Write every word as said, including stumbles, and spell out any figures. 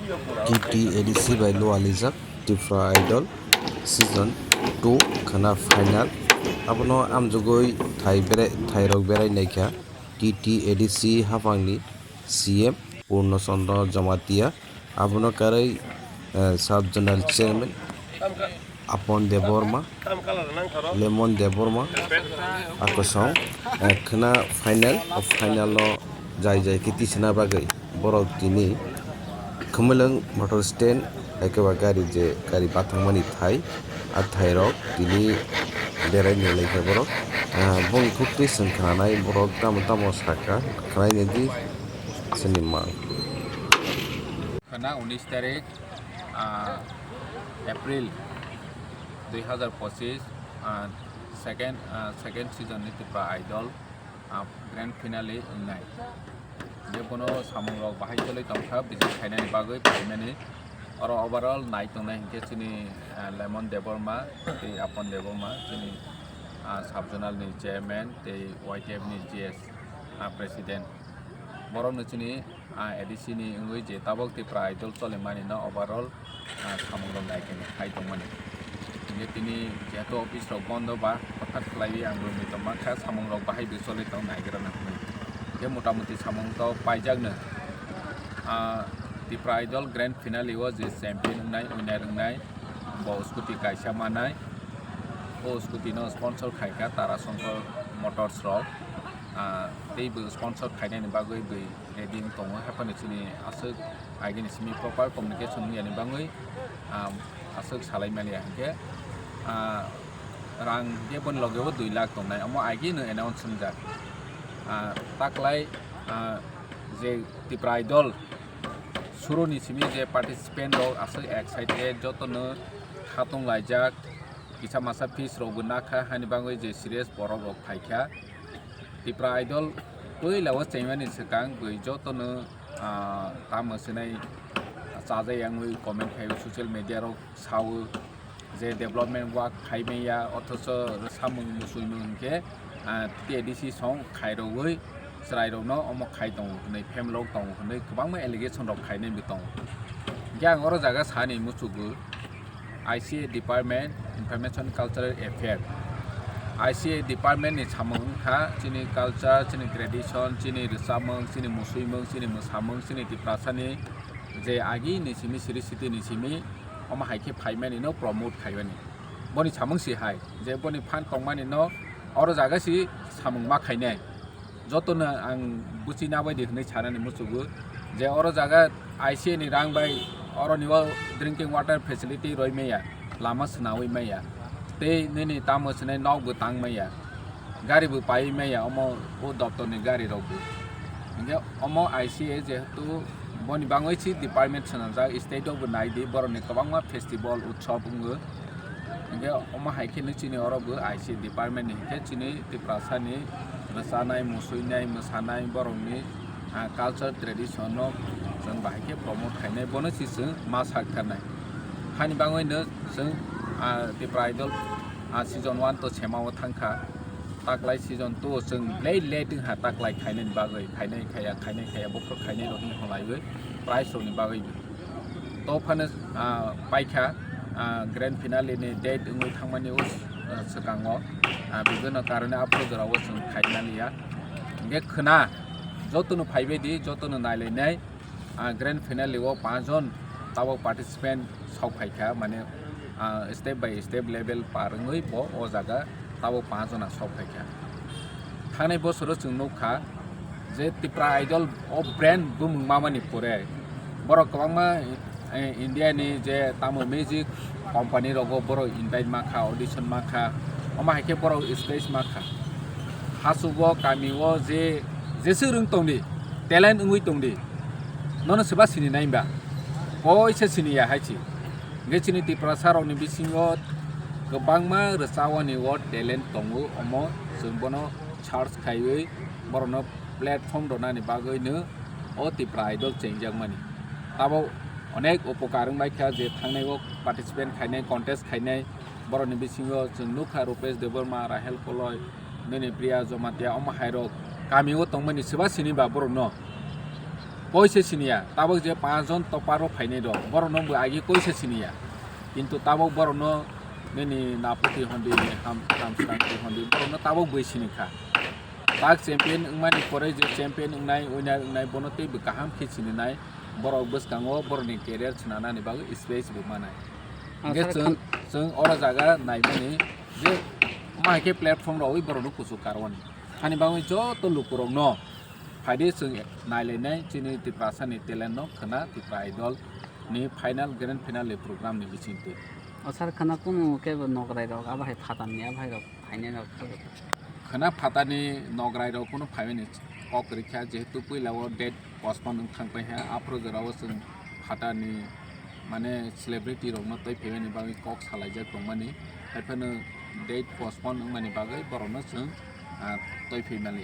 T T A D C bai lualijak Tripura Idol season two khwna final. Abono amjogwi thai berai, thairok berai naikha T T A D C haphangni C M Purno Chandra Jamatia. Abono karwi, eh, sub zonal chairman Apon Debbarma, Lemon Debbarma, akosong, eh, khwna final, o final o jai jai khe tisana bagwi borok tini Khumulwng motor stand, hai khe ba gari je gari bathangmani thai, a thairok tini berai nailaikha borok. Ah, boni khuktwi chwng khnanai borok tamo tamo sakha, khnai naidi chini mang. Khwna unis tarik, ah, April dui hazar pochis, ah, second, ah, second season ni Tripura Idol, ah, grand finale wngnai. Je bono samungrok bahai choli tongkha, bijik khainani bagwi phaimani. Oro overall nai tongnai hinkhe chini, ah, Lemon Debbarma tei Apon Debbarma, chini, ah, sub zonal ni chairman tei Y T F ni G S, ah, president. Borokno chini ah, A D C ni wngwi je tabok Tripura Idol cholimani no overall, ah, samungrok nai khe hai tongmani. Hinkhe tini jehetu office rok bondo ba, hothat khlaiwi ang room ni tongma kha, samungrok bahai bwsoli tong naigra na hwnwi. Hinkhe mota moti samung to paijakno. Ah, Tripura Idol grand finale o je champion wngnai, winner wngnai, bo scooty kaisa manai. O scooty no sponsor khaikha Tara Songkor Motors rok. Ah, tei bo sponsor khainani bagwi bwi ready wng tongo, haphano chini aswk agini simi proper communication wngya ni bagwi, ah, aswk salai maliya hinkhe, ah, rang hinkhe boni logeo dui lakh tongnai, omo agino announce wngjak. Ah, taklai, ah, je Tripura Idol suruni simi je participant rok aswk excited, jotono khatung laijak, kisa masa fees rokbo nakha, hani bagwi je serious borok rok phaikha. Tripura Idol puila o chengmani swkang bwi jotono, ah, tamo swnai chajai yangwi comment khai o, social media rok sao je development work khai manya, othocho samung muchungmung hinkhe, ah, T T A D C song khairogwi chwrairokno omo khai tongo hwnwi, family rok tongo hwnwi kwbangma allegation rok khainai bo tongo. Hinkhe ang oro jaga sani muchugo, I C A department, Information Cultural Affair. I C A department ni samung wngkha chini culture, chini tradition, chini rwchapmung, chini musuimung, chini mwsamung, chini Tiprasani je agi ni simi, siri siti ni simi, omo hai khe phaimani no promote khaimani. Boni samung si hai, je boni phan tongmani no oro jaga si samung ma khainai. Jotono ang buchina bai di hwnwi sanani muchugo je oro jaga I C A ni rang bai oroni o drinking water facility roi maya, lama swnawi maya, tei nini tamo swnai nok bo tang maya, gari bo paiwi maya, omo o doptor ni gari rok bo. Hinkhe omo I C A jehetu boni bangwi si department swnamjak, state o bo nai di, borok ni kwbangma festival utsob wngo. Hinkhe omo hai khe no chini oro bo I C A department ni hinkhe chini Tiprasa ni rwchanai, musuinai, mwsanai borok ni, ah, culture tradition no chwng bahai khe promote khainai, bono si chwng ma sak thar nai. Hani bangwi no chwng, ah, Tipra Idol, ah, season one to sema o thang kha, taklai season two o chwng late late wng ha taklai khainai ni bagwi, khainai khaya, khainai khaya, bokhorok khainai rok hinwi hwnlaiwi prize rok ni bagwi. To phano, ah, paikha, ah, grand finale ni date wngwi thangmani o, ah, swkango, ah, bibhinno karone aphuru jorao chwng khaimani ya. Hinkhe khwna jotono phaibai di, jotono nailainai, ah, grand finale o panch jon tabok participant sok phaikha, mane, ah, step by step level par wngwi bo o jaga tabok panch jona sok phaikha. Thangnai bosoro chwng nukha je Tipra Idol o brand bumung mamani pore borok kwbangma, eh, India ni je tamo music company rogo borok invite makha, audition makha, omo hai khe borok stage makha. Hasugo kami o je jeswk rwng tongdi, talent wngwi tongdi, nono swba sini nai ba? Koisa sini ya hai si. Hinkhe chini Tiprasa rokni bisingo kwbangma rwchawani o talent tongo, omo chwng bono search khaiwi borokno platform rwnani bagwino o Tipra Idol chengjakmani. Abo onek upokar wngbaikha je thangnai o participant khainai, contest khainai, borokni bisingo chwng nukha Rupesh Debbarma, Rahel Koloi, nini Priya Jamatia, omo hairok kami o tongmani swba sini ba borokno. Koi se siniya, tabok je panch jon toparo phainai rok, borokno bo agi koi se siniya. Kintu tabok borokno nini napoti hondi, ham, hamsrang ti hondi, borokno tabok bui sinikha. Tak champion wngmani pore je champion wngnai, winner wngnai, bono tei bo kaham khe sininai, borok bwskango borokni career swnanani bagwi space bo manai. Hingke chwng, chwng oro jaga naimani je ma hai khe platform rogwi borokno kuchuk karwani. Hani bagwi joto lukurokno phaidi chwng nailainai chini Tiprasani talent no khwna Tipra Idol ni final, grand final ni program ni bisingtwi. O sir, khwna kunu khe bo nograi rok, abo hai phatar ni, abo hai rok phainai rok. Khwna phatar ni nograi rok kunu phaimani kok rikha, jehetu puila o date postpone wng thang paikha, aphuru jora o chwng phatar ni mane celebrity rok no twi phaimani bagwi kok salaijak tongmani, haiphano date postpone wngmani bagwi borok no chwng, ah, twi phaimani.